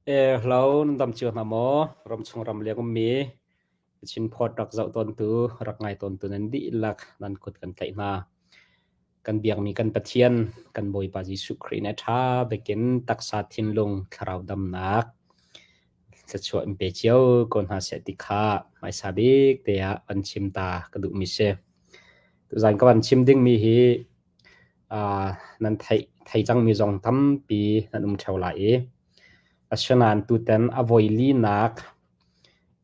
Hello, nan dam cio hna maw? Ramchung ramleng ummi Chinphawt rak zoh tawntu, rak ngai tawntu nan dihlak nan kut kan tlaih hna. Kan biakmi kan Pathian, kan Bawipa Jesuh Khrih nih a ṭha bikin taksa thinlung thlarau damnak thluachuah in pe cio ko hna seh ti kha hmaisa bik te ah van chim ta ka duhmi si. Tuzan ka van chim dingmi hi nan theih thei cangmi zong tampi nan um ṭheo lai i asinain tutan a voi linak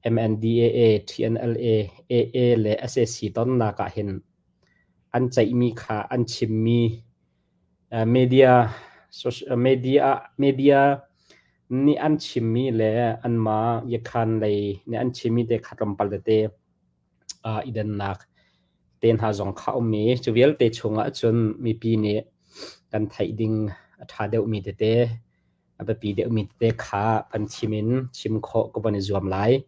MNDAA, TNLA, AA le SAC tonnak ah hin an ceihmi kha an chimmi media media media nih an chimmi le anmah yakhan lei nih an chimmi te kha tlawmpal tete i dannak te hna zong kha a um i cu vialte chungah cun mipi nih kan theih ding a ṭha deuhmi tete a biapi deuhmi tete kha kan chim in chim khawh ka van i zuam lai.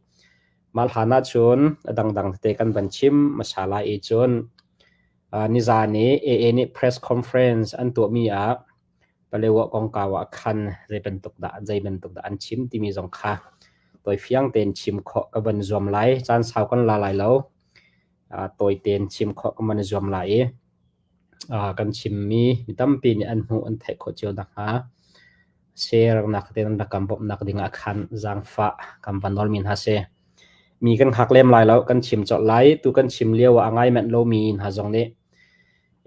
Mah hlan ahcun a dangdang tete kan van chim hmasa lai i cun nizan i AA nih press conference an tuahmi ah Palewa kongkau ah khan zei bantuk dah zei bantuk dah an chim timi zong kha tawifiang tein chim khawh ka van zuam lai. Caan sau kan la lai lo. Tawi tein chim khawh ka van zuam lai i kan chimmi mi tampi nih an hmuh an theih khawh cio nakhnga share nak tein an rak kan bawmhnak ding ah khan zaangfah kan van nawl mi hna si. Mi kan hngak lem lai lo, kan chim colh lai. Tu kan chim lio ah a ngai manh lomi hna zong nih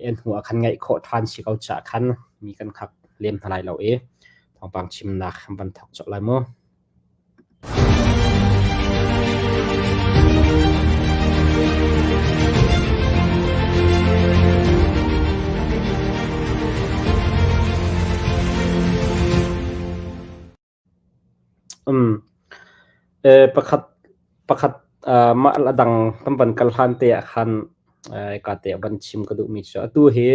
en hnu ah khan ngaih khawh ṭhan si ko caah khan mi kan hngak lem hna lai lo i thawngpang chimnak kan van thawk colh lai mu. Pakhat pakhat mah a dang kan van kal hlan te ah khan hika te ah van chim ka duhmi cu atu hi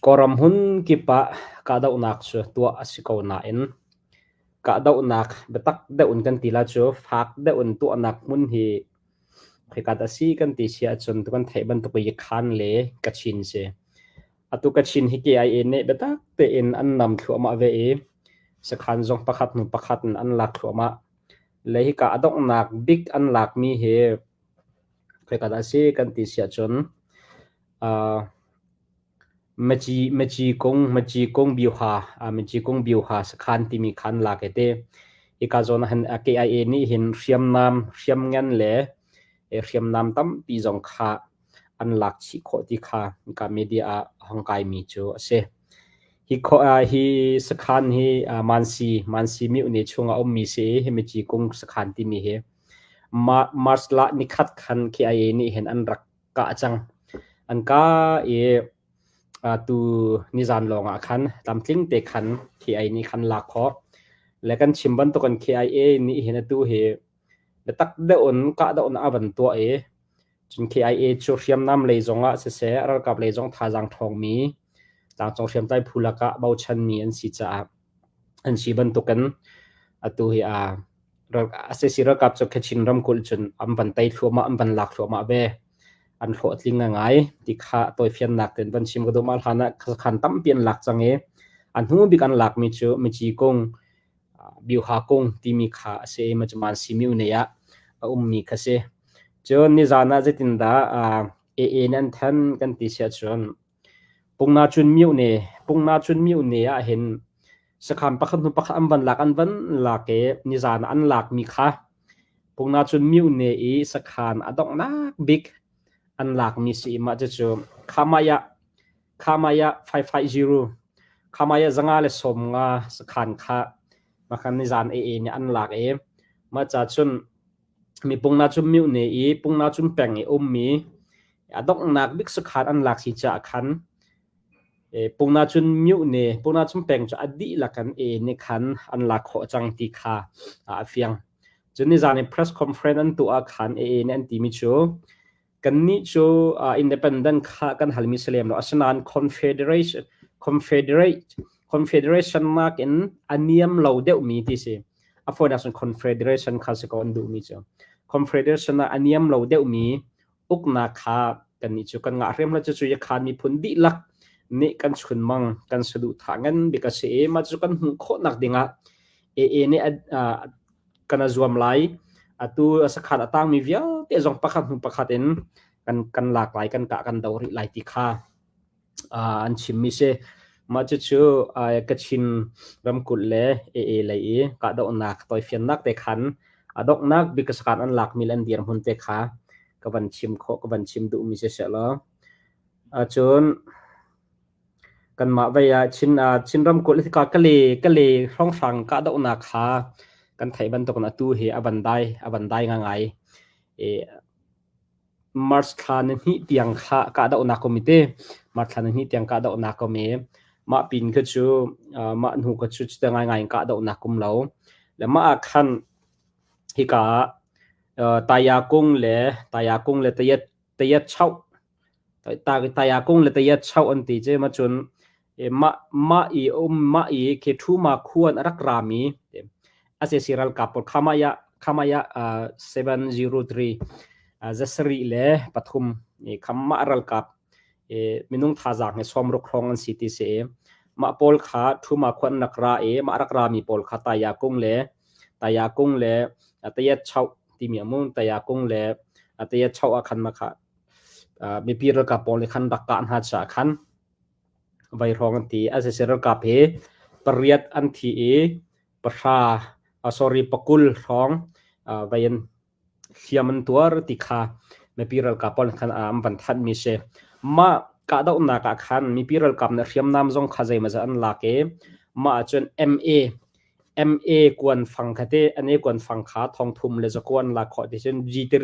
Kawlram hmun kip ah kahdohnak cu tuah a si ko nain kahdohnak biatak deuh in kan ti lai cu fak deuh in tuahnak hmun hi khoika dah a si kan ti si ahcun tu kan theih bantuk i Khan le Kachin si. Atu Kachin hi KIA nih biatak tein an nam thluahmah ve i sakhan zong pakhat hnu pakhat in an lak thluahmah. Le hika a donghnak bik an lakmi hi khoika dah a si kan ti si ahcun uh, Maci Maci kung Maci kung Byuha Maci kung Byuha sakhan timi khan lak i te. Hika zawn ah hin KIA nih hin hriamnam hriamngan le hriamnam tampi zong kha an lak chih khawh ti kha hika media ah a hong kaimi cu a si. Hi hi sakhan hi Mansi Mansi myohne chung ah a ummi si i hi Maci kung sakhan timi hi March la nikhat khan KIA nih hin an rak kah cang. An kah i tu nizan lawng ah khan tlamtling te khan KIA nih khan lak khawh. Le kan chim bantukin KIA nih hin atu hi biatak deuh in kahdohnak a van tuah i Cun KIA cu hriamnam lei zongah siseh, ralkap lei zong thazaang ṭhawngmi tlangcung hriamtlai phu lakah bochanmi an si caah an si bantukin atu hi sac ralkap cu Kachin ramkulh cun an van tei thluahmah, an van lak thluahmah ve. An hlawhtling ngai ti kha tawifiannak tein van chim ka duh. Mah hlan ah sakhan tampi an lak cang i a hnu bik an lakmi cu Mici kung Bioha kung timi kha a si i Macuman Simiune ah a ummi kha si. Cun nizan ah zeitindah AA nih an than kan ti si ahcun Pungna cun Myone Pungna cun Myone ah hin sakhan pakhat hnu pakhat an van lak an van lak i nizan ah an lakmi kha Pungna cun Myone i sakhan a donghnak bik an lakmi si i mah cucu Khamaya Khamaya 550 Khamaya 150 sakhan kha makhan nizan AA nih an lak i mah ca cun mi pungna cun myone i pungna cun peng i ummi a donghnak bik sakhan an lak si caah khan pungna cun myone pungna cun peng cu a dihlak an AA nih khan an lak khawh cang ti kha a fiang. Cun nizan i press conference an tuah ah khan AA nih an timi cu Kannih cu independent kha kan halmi si lem lo. Asinain confederation confederate confederation nakin a niam lo deuhmi ti si. A fawinak cun confederation kha si ko an duhmi cu. Confederation ah a niam lo deuhmi uknak kha kannih cu kan ngah hrim lo. Cucu Yakhan miphun dihlak nih kan chunmang kan saduhthah ngan bik a si i mah cu kan hmuh khawhnak dingah AA nih kan a zuam lai. Atu sakhan a tangmi vialte zong pakhat hnu pakhat in kan kan lak lai, kan kah kan do rih lai ti kha an chimmi si. Mah cucu Kachin ramkulh le AA lei i kahdohnak tawifiannak te khan a donghnak bik sakhan an lakmi le an dirhmun te kha ka van chim khawh, ka van chim duhmi si seh law. Cun kanmah vei ah Chin Chin ramkulh hika Kale Kale hrawnghrang kahdohnak kha kan theih bantukin atu hi a van dai a van dai ngangai. I March thla ni hnih tiang kha kahdohnak um i ti. March thla ni hnih tiang kahdohnak um i mah pin kha cu mah hnu kha cu cuti ngaingai in kahdohnak um lo. Le mah ah khan hika ah Taya kung le Taya kung le Tayat Tayat chauh Taya kung le Tayat chauh an ti cu ma cun mah mah i um mah i khi Thuma khuan a rak rami SAC ralkap pawl Khamaya Khamaya 703 zasarih le pathum khamah ralkap minung thazaang he sawmruk hrawng an si ti si mah pawl kha Thuma khuan rak ra i mah rak rami pawl kha Taya kung le Taya kung le Tayat chauh timi amun Taya kung le Tayat chauh ah khan ma kha mipi ralkap pawl nih khan rak kah hna caah khan Vai hrawng an ti. SAC ralkap hi pariat an thi i pahra, sorry, pakul hrawng vai in hliam an tuar ti kha mipi ralkap pawl khan an van thanhmi si. Mah kahdohnak ah khan mipi ralkap nih hriamnam zong kha zeimawzat an lak i mah ahcun MA MA kuanfang kha te an kuanfang kha thongthum le zakua an lak khawh ti cun G3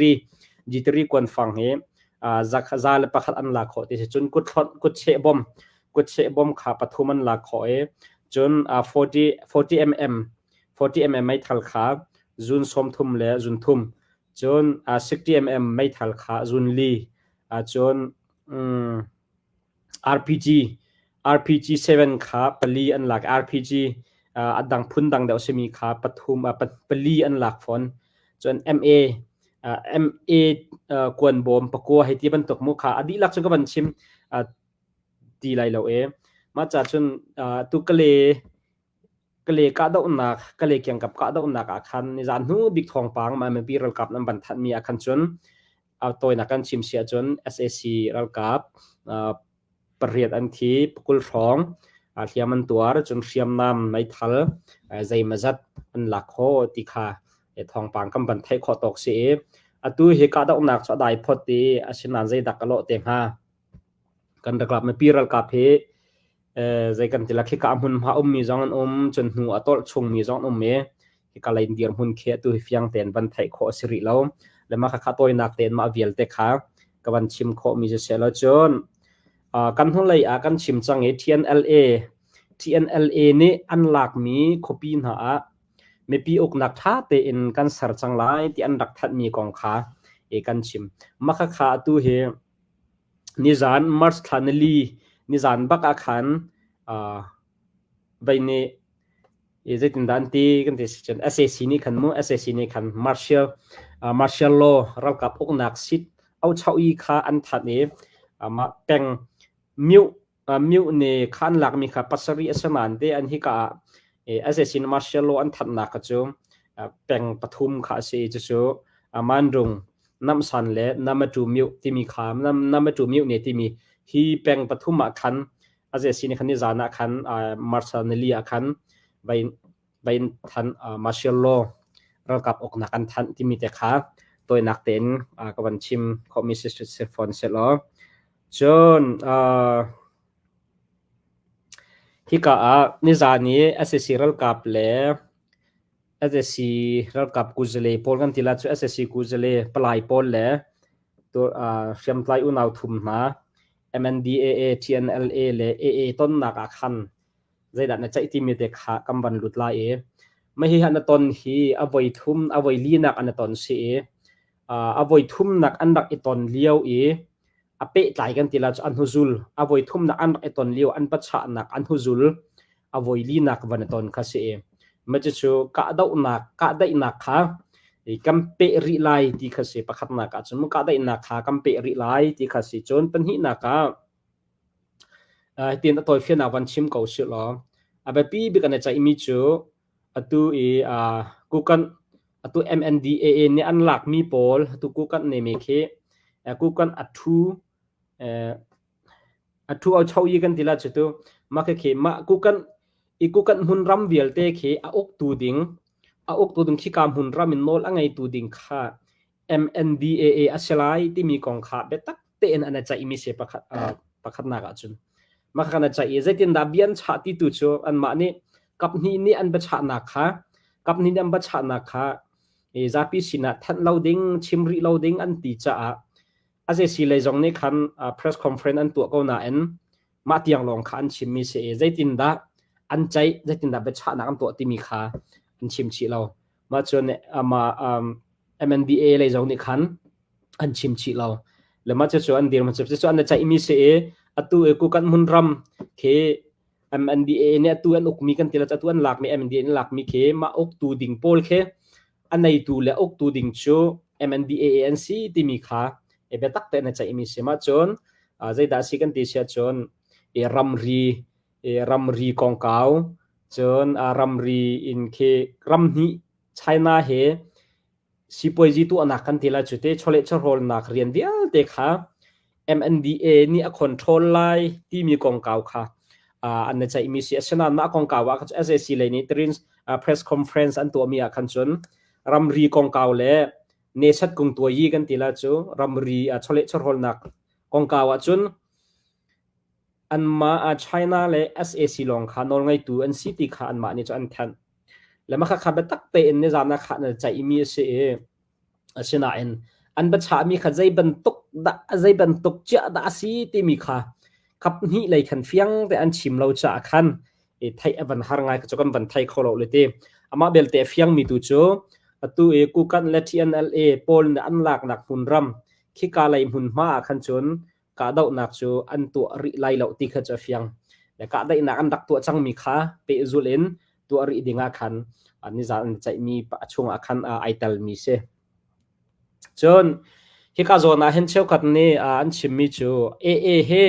G3 kuanfang hi za le pakhat an lak khawh ti si cun kutthlawnh kutcheh bom kutcheh bom kha pathum an lak khawh i cun 40 40 mm 40 mm meithal kha zun 30 le zun thum cun 60 mm meithal kha zun li cun RPG RPG 7 kha pali an lak RPG a dang phun dang deuh simi kha pathum pali an lak fawn cun MA MA kuan bawm pakua hei ti bantuk mu kha a dihlak cu ka van chim ti lai lo e mah ca cun tu kale kale kahdohnak kale kiangkap kahdohnak ah khan nizan hnu bik thawngpang ma mipi ralkap nan van thanh mi ah khan cun a tawinak kan chim si ahcun SAC ralkap pariat an thi, pakul hrawng hliam an tuar, cun hriamnam meithal zeimazat an lak khawh ti kha thawngpang kan van theih khawh tawk si i atu hi kahdohnak cu a dai phot i asinain zeidak a lawh te hnga. Kan ralkap mipi ralkap hi zei kan ti la khika hmunhma ummi zong an um, cun hnu a tolh chungmi zong an um i hika lei dirhmun khi atu hi fiang tein van theih khawh a si rih lo. Le mah khakha tawinak tein mah vialte kha ka van chim khawhmi si seh law cun kan hnulei ah kan chim cang i TNLA TNLA nih an lakmi khuapi hna ah mipi uknak ṭha tein kan ser cang lai ti an rak thanhmi kong kha i kan chim. Mah khakha atu hi nizan March thla nili nizan bak ah khan vei nih i zeitindah an ti kan ti si cun SAC nih khan mu SAC nih khan martial martial law ralkap uknak sit auchau i kha an thanh i mah peng myu myu ne kha an lakmi kha pasarih a si nain te an hika ah SAC martial law an thanhnak kha cu peng pathum kha a si i cucu Mandung Namsan le Namatu myu timi kha Namatu myu ne timi hi peng pathum ah khan a ze si ni khan ni zan ah khan martial nili ah khan vain vain than martial law ralkap uknak an thanh timi te kha toinak tein ka van chim khomi si si phone se law cun hika ah nizan i SAC ralkap le SAC ralkap kuzale pawl kan ti la cu SAC kuzale palai pawl le hriamtlai unau thum hna MNDAA, TNLA le AA tonnak ah khan zeidah na ceih timi te kha kan van lut lai i mah hi an ton hi a voi thum a voi linak an ton si i a voi thumnak an rak i ton lio i a pehtlai kan ti la cu an hnuzul a voi thumnak an rak i ton lio an pachahnak an hnuzul a voi linak van i ton kha si i mah cucu kahdohnak kahdaihnak kha kan peh rih lai ti kha si pakhatnak ah cun kahdaihnak kha kan peh rih lai ti kha si cun pahnihnak ah Hitin a tawifiannak van chim ko sih law a biapi bik an i ceihmi cu atu i Kukan atu MNDAA nih an lakmi pawl atu Kukan nemi khi Kukan a ṭhu a ṭhu au cho i kan ti la cu tu mah khi mah Kukan i Kukan hmunram vialte khi a uktu ding a uktu ding khika hmunram in nawl a ngeitu ding kha MNDAA a si lai timi kong kha biatak tein an i ceihmi si pakhat pakhatnak ahcun mah kan i ceih i zeitindah bia an chah ti tu cu anmah nih kaphnih nih an biachahnak kha kaphnih nih an biachahnak kha zapi sinah thanh lo ding chim rih lo ding an ti caah a zei lei zong nih khan press conference an tuah ko nain mah tiang lawng kha an chimmi si i zeitindah an ceih zeitindah biachahnak an tuah timi kha an chim chih lo mah cun amah MNDA lei zong nih khan an chim chih lo le mah cu an dirhmun cu cu an ceihmi si i atu i kukan hmunram khi MNDA nih atu an ukmi kan ti lo atu an lakmi MNDA an lakmi khi mah uktu ding pawl khi a neitu le uktu ding cu MNDAA an si timi kha e biatak tein a ceihmi si mah cun zeidah si kan ti si ahcun i ramri i ramri kongkau cun ramri in khi ramhnih China he sipuaizi tuahnak kan ti lai cu te chawleh chawhrawlnak rian vialte kha MNDA nih a control lai timi kongkau kha an na ceihmi si. Asinain mah kongkau ah SAC lei nih press conference an tuahmi ah khan cun ramri kongkau le nesat kung tuayi kan ti la cu ramri chawleh chawhrawlnak kongkau ah cun anmah China le SAC lawng kha nawlngeitu an si ti kha anmah nih cu an thanh. Le mah kha biatak tein nizan ah khan an ceihmi a si i asinain an biachahmi kha zei bantuk dah zei bantuk ciah dah a si timi kha khap hnih lei khan fiang te an chim lo caah khan i theih a van har ngai cu kan van thei kho lo le ti amah belte a fiangmi tu cu atu i Kukan le TNLA pawl nih an laknak hmunram khika lei hmunhma ah khan cun kahdohnak cu an tuah rih lai lo ti kha cu a fiang. Le kahdaihnak an rak tuah cangmi kha pehzulh in tuah rih ding ah khan nizan an ceihmi chungah khan ai telmi si. Cun hika zawn ah hin cheukhat nih an chimmi cu AA he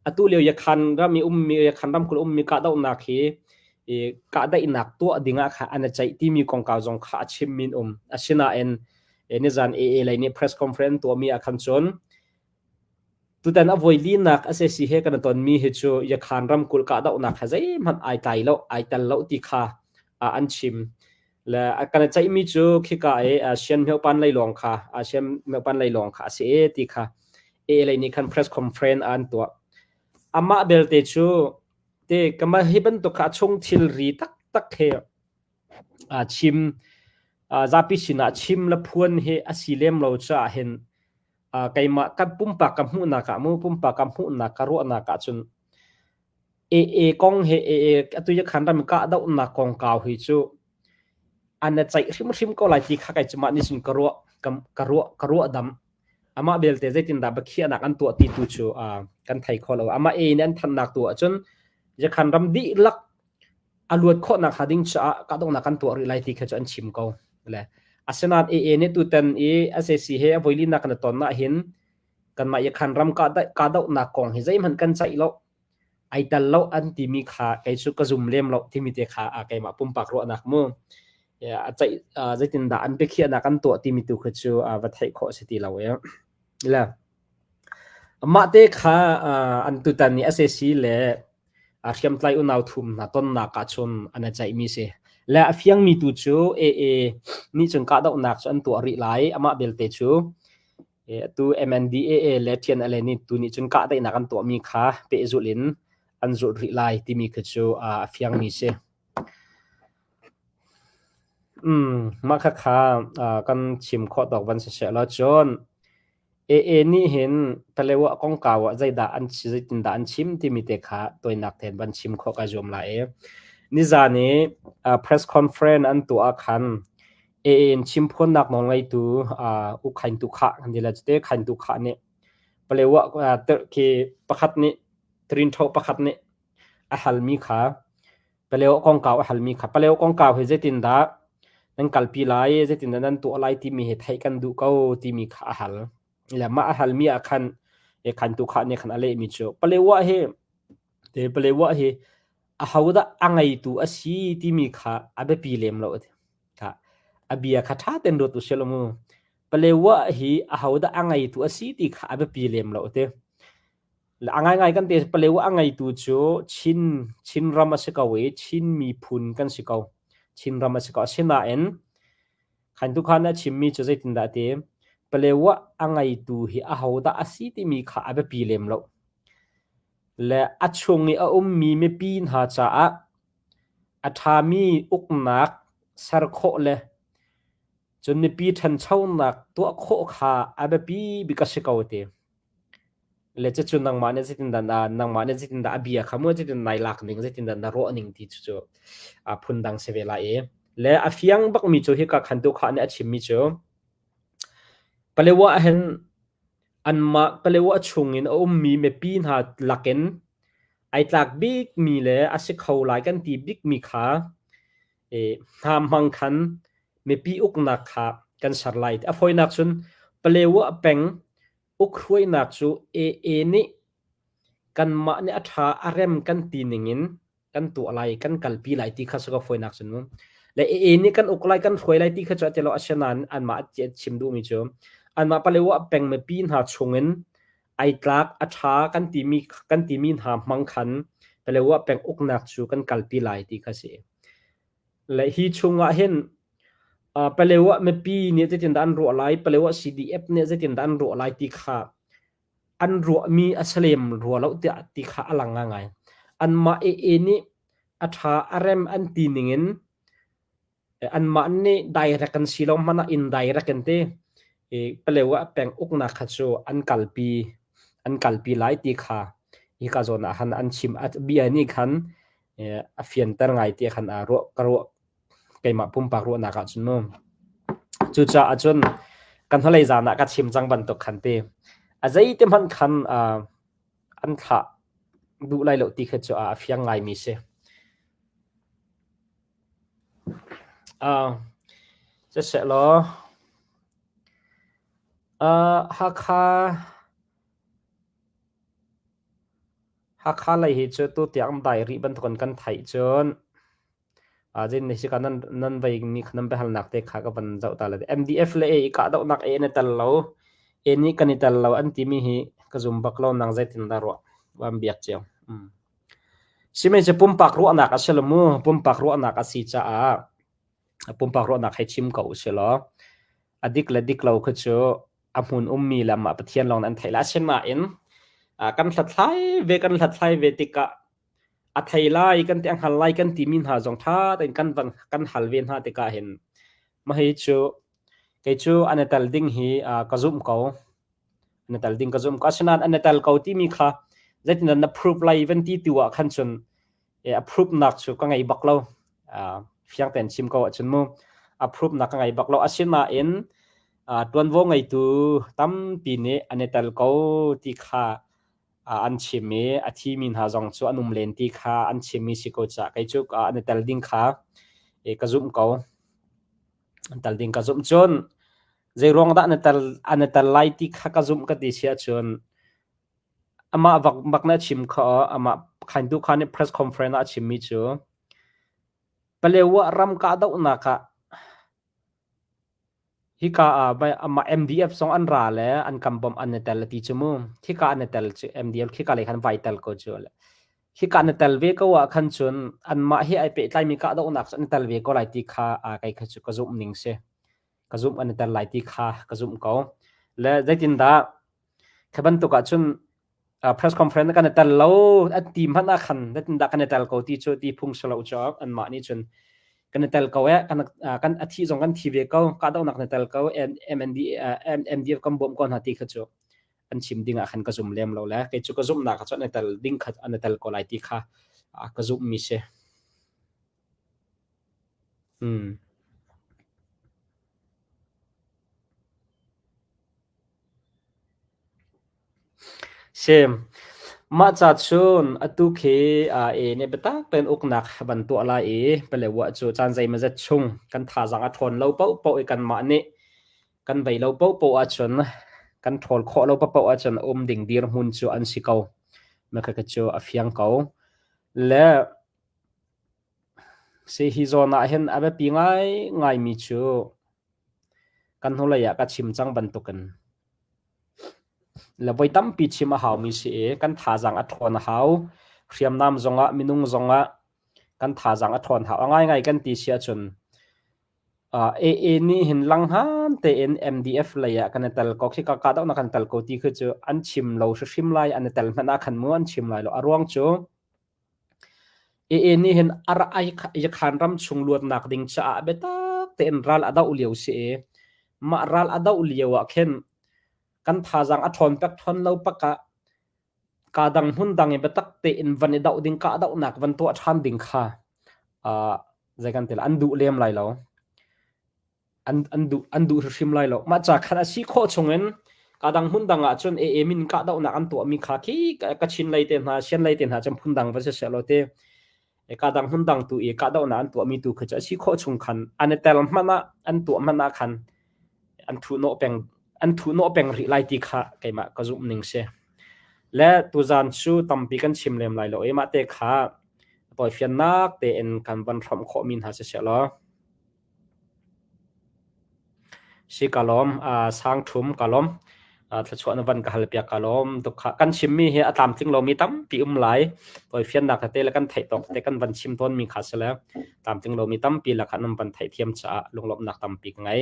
atu lio Yakhan ram i ummi Yakhan ramkulh ummi kahdohnak hi kahdaihnak tuah ding ah khan an i ceih timi kongkau zong kha a chimmi an um. Asinain nizan AA lei nih press conference tuahmi ah khan cun Tutan a voilinak SAC he kan i tonmi hi cu Yakhan ramkulh kahdohnak he zeihmanh ai tlai lo, ai tel lo ti kha an chim. Le kan i ceihmi cu khika i Sianhmiopan lei lawng kha Sianhmiopan lei lawng kha a si e ti kha AA lei nih khan press conference an tuah. Amah belte cu te kama hi bantuk kha a chung thilri taktak he chim zapi sinah chim le phuan hi a si lem lo caah hin keimah kan pumpak ka hmuhnak ah mu pumpak ka hmuhnak ka ruahnak ah cun AA kong he AA atu ya khan ram kah dohnak kong kau hi cu an na ceih hrimhrim ko lai ti kha kai cu mah nih cun ka ruah ka ruah ka ruah dam amah belte zeitindah biakhiahnak an tuah ti tu cu kan thei kho lo amah A in an thannak tu ahcun yakhan ram dihlak a luat khawhnak hnga ding caah kahdohnak kan tuah rih lai ti kha cu an chim ko. Le asinain AA nih tutan i SAC he a voilinak kan i ton ah hin kanmah Yakhan ram kahdohnak kong hi zeihmanh kan ceih lo ai tel lo an timi kha kei cu ka zum lem lo timi te kha keimah pumpak ruahnak mu a ceih zeitindah an biakhiahnak an tuah timi tu kha cu va theih khawh a si ti lo e. Le mah te kha an tutan i SAC le hriamtlai unau thum hna tonnak ahcun an i ceihmi si. Le a fiangmi tu cu AA nih cun kahdohnak cu an tuah rih lai. Amah belte cu atu MNDAA le TNLA nih tu nih cun kahdaihnak an tuahmi kha pehzulh in an zulh rih lai timi khi cu a fiangmi si. Mah khakha kan chim khawh tawk van si seh law cun AA nih hin Palewa kongkau ah zeidah an zeitindah an chim timi te kha tawinak tein van chim khawh kai zuam lai i nizan i press conference an tuah ah khan AA in chimphuannak nawlngeitu U Khain Tu Khah kan ti lai cu te Khain Tu Khah nih Palewa khi pakhat nih Trin Tho pakhat nih a halmi kha Paleo kongkau a halmi kha Paleo kongkau hi zeitindah nan kalpi lai, zeitindah nan tuah lai timi hi theih kan duh ko timi kha a hal. Le mah a halmi ah khan khan tu kha nih khan a lehmi cu Palewa hi Te Palewa hi ahodah a ngeitu a si timi kha a biapi lem lo a ti. Kha a bia kha ṭha tein ruat u sih law mu. Palewa hi ahodah a ngeitu a si ti kha a biapi lem lo a ti. A ngaingai kan ti Palewa a ngeitu cu Chin Chinram a si ko i Chin miphun kan si ko. Chinram a si ko. Asinain khan tu khan a chimmi cu zeitindah a ti? Palewa a ngeitu hi ahodah a si timi kha a biapi lem lo. Le a chung i a ummi mipi hna caah a ṭhami uknak ser khawh le cun mipi ṭhanchonak tuah khawh kha a biapi bik a si ko a ti. Le cucu nangmah nih zeitindah na nangmah nih zeitindah a bia kha mu zeitin nai lak ning zeitindah na ruah ning ti cu a phundang si ve lai i le a fiang bakmi cu hika khan tu kha nih a chimmi cu Palewa ah hin anmah Palewa chungin a ummi mipi hna lakin ai tlak bikmi le a si kho lai kan ti bikmi kha hna hmang khan mipi uknak kha kan ser lai. A fawinak cun Palewa peng ukhruainak cu AA nih kanmah nih a ṭha a rem kan ti ningin kan tuah lai, kan kalpi lai ti kha saka fawinak cun mu. Le AA nih kan uk lai, kan hruai lai ti kha cu a ti lo asinain anmah chim duhmi cu anmah Palewa peng mipi hna chungin ai tlak a ṭha kan timi kan timi hna hmang khan Palewa peng uknak cu kan kalpi lai ti kha si. Le hi chungah hin Palewa mipi nih zeitindah an ruah lai, Palewa CDF nih zeitindah an ruah lai ti kha an ruahmi a si lem rua lo tiah ti kha a lang ngaingai. Anmah AA nih a ṭha a rem an ti ningin anmah nih direct an si lo hmanh ah indirect an ti. I Palewa peng uknak kha cu an kalpi an kalpi lai ti kha hika zawn ah khan an chim. A bia nih khan a fianter ngai ti khan aa ruah ka ruah keimah pumpak ruahnak ah cun mu. Cucaah cun kan hnulei zan ah ka chim cang bantuk khan ti. A zeiti hmanh khan uh, an thlah duh lai lo ti kha cu a fiang ngaimi si. Uh, Siseh law, uh, Hakha Hakha lei hi cu tutiang dai rih bantukin kan theih cun Zin hi ka nan nan vei mi kha nan biahalnak te kha ka van zoh ta le MDF le A i kahdohnak A na tel lo A nih kan i tel lo an timi hi ka zum bak lo nang zeitin dah ruah van biak cio. Mm. Sihmanhsehlaw cu pumpak ruahnak a si lo mu pumpak ruahnak a si caah pumpak ruahnak hei chim ko usih law a dik le dik lo kha cu a hmun ummi le amah Pathian lawng an theih la asinain kan hlathlai ve kan hlathlai ve tikah a thei lai kan ti a hngal lai kan timi hna zong ṭha tein kan van kan hal ve hna tikah hin mah hi cu kei cu an i tel ding hi ka zumh ko an i tel ding ka zumh ko asinain an i tel ko timi kha zeitindah na prove lai van ti tu ah khan cun a prove nak cu ka ngei bak lo fiang tein chim ko ahcun mu a prove nak ka ngei bak lo asinain ṭuanvo ngeitu tampi nih an i tel ko ti kha an chim i a thimi hna zong cu an um len ti kha an chimmi si ko caah kei cu an i tel ding kha ka zumh ko. An tel ding ka zumh cun zeiruang dah an i tel an i tel lai ti kha ka zumh ka ti si ahcun amah bak bak na chim kha amah khaintu kha nih press conference ah a chimmi cu Palewa ram kahdohnak ah Hika ah amah MDF zong an ra le an kan bawmh an i tel a ti cu mu. Khika an i tel cu MDF khika lei khan vai tel ko cu. Hika an i tel ve ko ah khan cun anmah he ai pehtlaimi kahdohnak cu an i tel ve ko lai ti kha kei kha cu ka zumh ning si. Ka zumh an i tel lai ti kha ka zumh ko. Le zeitindah khi bantuk ah cun press conference kan i tel lo an ti hmanh ah khan zeitindah kan i tel ko ti cu ti phung si lo cu anmah nih cun kan i tel ko eh kan kan a thi zong kan thi ve ko kahdohnak na tel ko MND MDF kan bawmh ko hna ti kha cu an chim ding ah khan ka zum lem lo le kei cu ka zumhnak cu an i tel ding kha an i tel ko lai ti kha ka zumh mi si. Hmm. Sem. Mah ca cun atu khi AA nih biatak tein uknak van tuah lai i Palewa cu caan zeimawzat chung kan thazaang a ṭhawn lo paohpaoh i kanmah nih kan vei lo paohpaoh ahcun kan ṭhawl khawh lo paohpaoh ahcun um ding dirhmun cu an si ko. Mah khakha cu a fiang ko. Le si hi zawn ah hin a biapi ngaingaimi cu kan hnulei ah ka chim cang bantukin le voi tampi chim a haumi si i kan thazaang a ṭhawn a hau. Hriamnam zongah minung zongah kan thazaang a ṭhawn hau. A ngaingai kan ti si ahcun AA nih hin langhngan tein MDF lei ah kan i tel ko khi ka kahdohnak kan tel ko ti khi cu an chim lo hrimhrim lai an i tel hmanh ah khan mu an chim lai lo. A ruang cu AA nih hin a Yakhan ram chung luatnak ding caah biatak tein ral a doh lio si i mah ral a doh lio ah khin kan thazaang a ṭhawn pek ṭhawn lo pak ah kaa dang hmun dang i biatak tein van i doh ding kahdohnak van tuah ṭhan ding kha uh, zei kan ti an duh lem lai lo. An an duh an duh hrimhrim lai lo. Mah ca khan a si khawh chungin ka dang hmun dang ah cun AA min kahdohnak an tuahmi kha khi Kachin lei te hna Sian lei te hna cun phun dang va si seh law te ka dang hmun dang tu i kahdohnak an tuahmi tu khi cu a si khawh chung khan an i tel hmanh ah an tuah hmanh ah khan an thuhnawh peng an thuhnawh peng rih lai ti kha keimah ka zumh ning si. Le tuzan cu tampi kan chim lem lai lo i mah te kha tawifiannak tein kan van hrawmh khawhmi hna si seh law. Si ka lawm. Sang ṭhum ka lawm. Thluachuah na van ka halpiak ka lawm tuk khah. Kan chimmi hi a tlamtling lomi tampi um lai. Tawifiannak tete le kan theih tawk tete kan van chim tawnmi kha si le tlamtling lomi tampi lakah nan van theihthiam caah lunglawmhnak tampi ka ngei.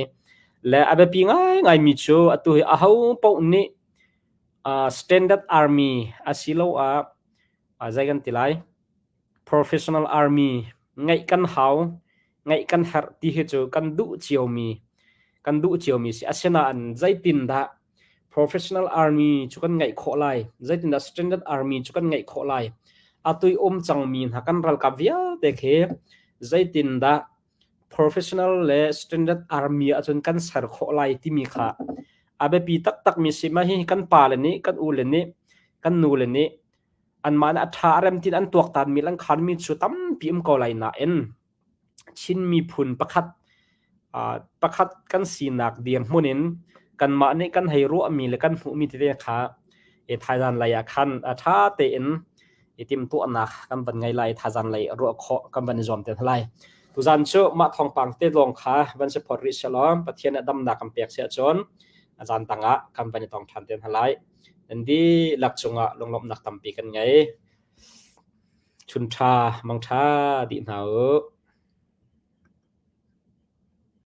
Le a biapi ngaingaimi cu atu hi aho paoh nih standard army asiloah zei kan ti lai professional army ngeih kan hau ngeih kan herh ti hi cu kan duh ciomi kan duh ciomi si. Asinain zeitindah professional army cu kan ngeih khawh lai? Zeitindah standard army cu kan ngeih khawh lai? Atu i um cangmi hna kan ralkap vialte khi zeitindah professional le standard army ahcun kan ser khawh lai timi kha a biapi taktakmi si. Mah hihi kan pale nih, kan ule nih, kan nule nih anmah nih a ṭha a rem tiin an tuaktanmi le an khanmi cu tampi um ko lai nain Chin miphun pakhat pakhat kan sinak dirhmun in kanmah nih kan hei ruahmi le kan hmuhmi tete kha thaizan lei ah khan ṭha tein i timhtuahnak kan van ngei lai thaizan lei ruah khawh kan van i zuam te hna lai. Tuzan cu mah thawngpang te lawng kha van si phot rih sehlaw Pathian nih damnak kan pek si ahcun zan tang ah kan van i tong ṭhan te hna lai. Nan dihlak cungah lunglawmhnak tampi kan ngei. Chun ṭha, mang ṭha dih hna u.